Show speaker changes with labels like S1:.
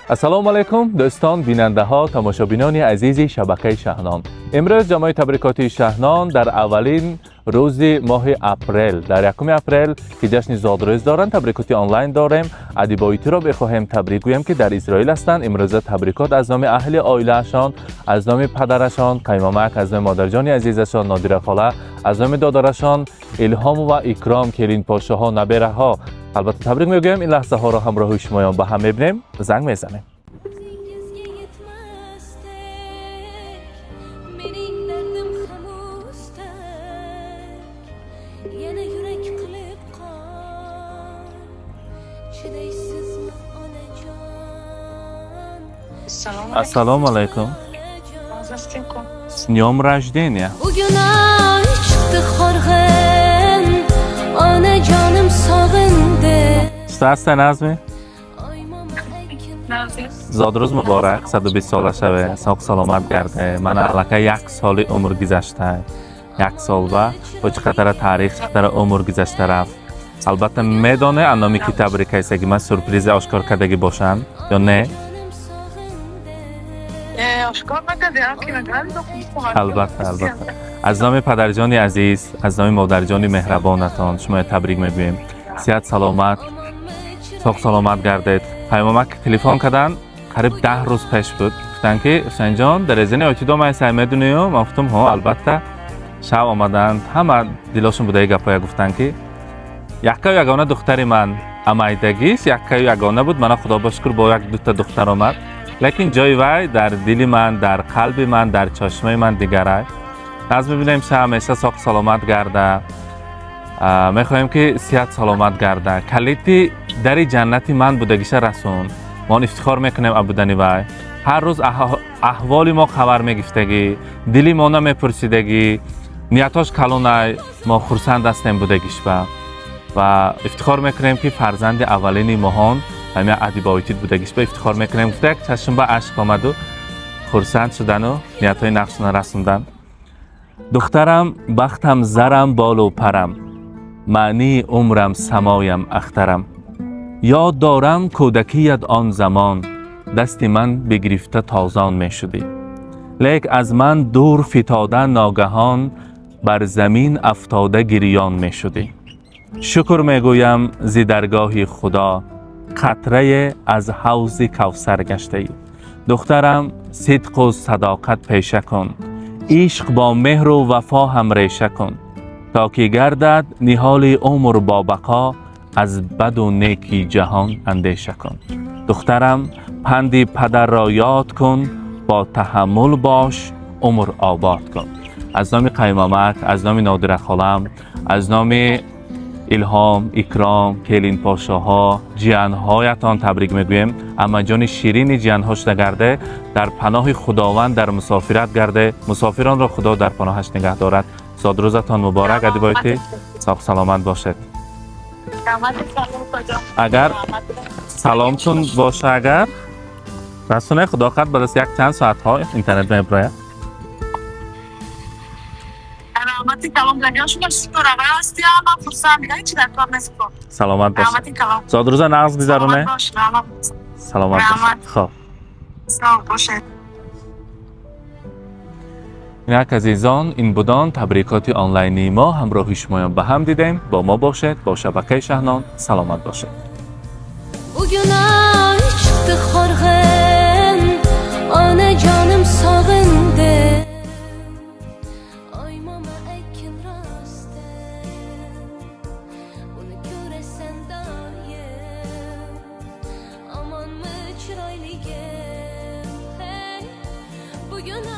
S1: Ассалому алайкум дӯстон, бинандаҳо, тамошобинони азизи шабакаи Шаҳнон. Имрӯз ҷамои табрикоти Шаҳнон дар аввалин рӯзи моҳи апрел, дар 1 апрел, ки ҷашни зодрӯз доранд, табрикоти онлайн дорем. Адибоитиро бихоҳем табрик гӯем, ки дар Исроил ҳастанд. Имрӯза табрикот аз номи аҳли оилаашон, аз номи падарашон Қаймомак, аз номи модарҷони азизашон Нодира хола, аз номи додарашон Илҳом ва Икром, келинпошоҳо, набераҳо албатта табрик мегӯем. Ин лаҳзаҳоро ҳамроҳи шумоён ба ҳам мебинем, занг мезанем.
S2: O'zingizga yetmasdek mening dardim ham ustak, yana yurak qilib qon, chidaysizmi, onajon?
S1: Ассалому алайкум. С днем рождения!
S2: Bugun oy chiqdi horg'in, onajonim sog'indi.
S1: Чӣ назми?
S2: Oy momo aykin.
S1: Зодрӯз муборак, 120 сола шаве, соғ саломат гарде. Мана аллакай як соли умр гузашта, як сол ба бо чӣ қадара таърих, чӣ қадара умр гузашта рафт. Албатта медоне, аз номи ки табрик кайсаги ман сюрпризе ошкор кардагӣ бошам ё не?
S3: Ошкор накардем ки.
S1: Албатта, албатта, аз номи падарҷони азиз, аз номи модарҷони меҳрабонатон шумо табрик мегӯем. Сиҳат саломат, соғ саломат гардед. Паймомак телефон кардан, қариб 10 рӯз пеш буд, гуфтанд ки Ҳусайнҷон, дарезани ойтидомайсай, медунию? Ман гуфтам: ҳо, албатта. Шаб омаданд, ҳама дилошон будаи гапоя гуфтанд, ки яккаю ягона духтари ман амайдагиш, яккаю ягона буд. Мана, худо ба шукр, бо як дута духтар омад, лекин ҷои вай дар дили ман, дар қалби ман, дар чашмаи ман дигарай. Наз мебинем, ша ҳамеша соғ саломат гарда. Мехоҳем, ки сиҳат саломат гарда. Калити дари ҷаннати ман будагиша расон. Мо ифтихор мекунем аз будани вай. Ҳар рӯз аҳволи мо хабар мегифтагӣ, дили мо намепурсидагӣ, ниятош калонай. Мо хурсанд ҳастем будагишба ва ифтихор мекунем, ки фарзанди аввалини моҳон ҳамя адибоитид будагишба ифтихор мекунем, гуфта, як чашмба ашк омаду хурсанд шудану ниятҳои нақшона расондан. Духтарам, бахтам, зарам, болу парам, маънии умрам, самоям, ахтарам. Ёд дорам кӯдакият, он замон дасти ман бигирифта тозон мешудӣ, лек аз ман дур фитода ногаҳон бар замин афтода гирён мешудӣ. Шукр мегӯям зи даргоҳи Худо, қатрае аз ҳавзи Кавсар гаштаӣ. Духтарам, сидқу садоқат пеша кун, ишқ бо меҳру вафо ҳам реша кун, то ки гардад ниҳоли умр бобақо. Аз баду неки ҷаҳон андеша кун. Духтарам, панди падарро ёд кун, бо таҳаммул бош, умр обод кун. Аз номи Қаймомак, аз номи Нодира холам, аз номи Илҳом, Икром, келинпошоҳо, ҷиянҳоятон табрик мегӯем. Амаҷони ширини ҷиянҳо шуда гарде. Дар паноҳи Худованд дар мусофират гарде. Мусофиронро Худо дар паноҳаш нигаҳ дорад. Зодрӯзатон муборак, адибоитӣ, соғ саломат бошед. Агар саломтун боша, агар расоне, худоқат баъд аз як чанд соатҳо интернет мебирояд.
S3: Раҳмати калом ҷангал шумо, шукр, ҳастиам, ман хурсанд, ҳеҷ дар кор нест.
S1: Саломат бошед.
S3: Раҳмати калом.
S1: Зодрӯза нағз гузароне.
S3: Саломат бош, раҳмат.
S1: Саломат бошед.
S3: Раҳмат.
S1: Хоб.
S3: Сог бошед.
S1: Инак, азизон, ин будон табрикоти онлайнии мо. Ҳамроҳи шумоён ба ҳам дидем. Бо мо бошед, бо шабакаи Шаҳнон. Саломат бошед.
S2: Bugun oy chiqdi horg'in, onajonim sog'indi. Oy momo, aytgin rostin, uni ko'rasan doim, omonmi chiroyligim? Hey, bugun.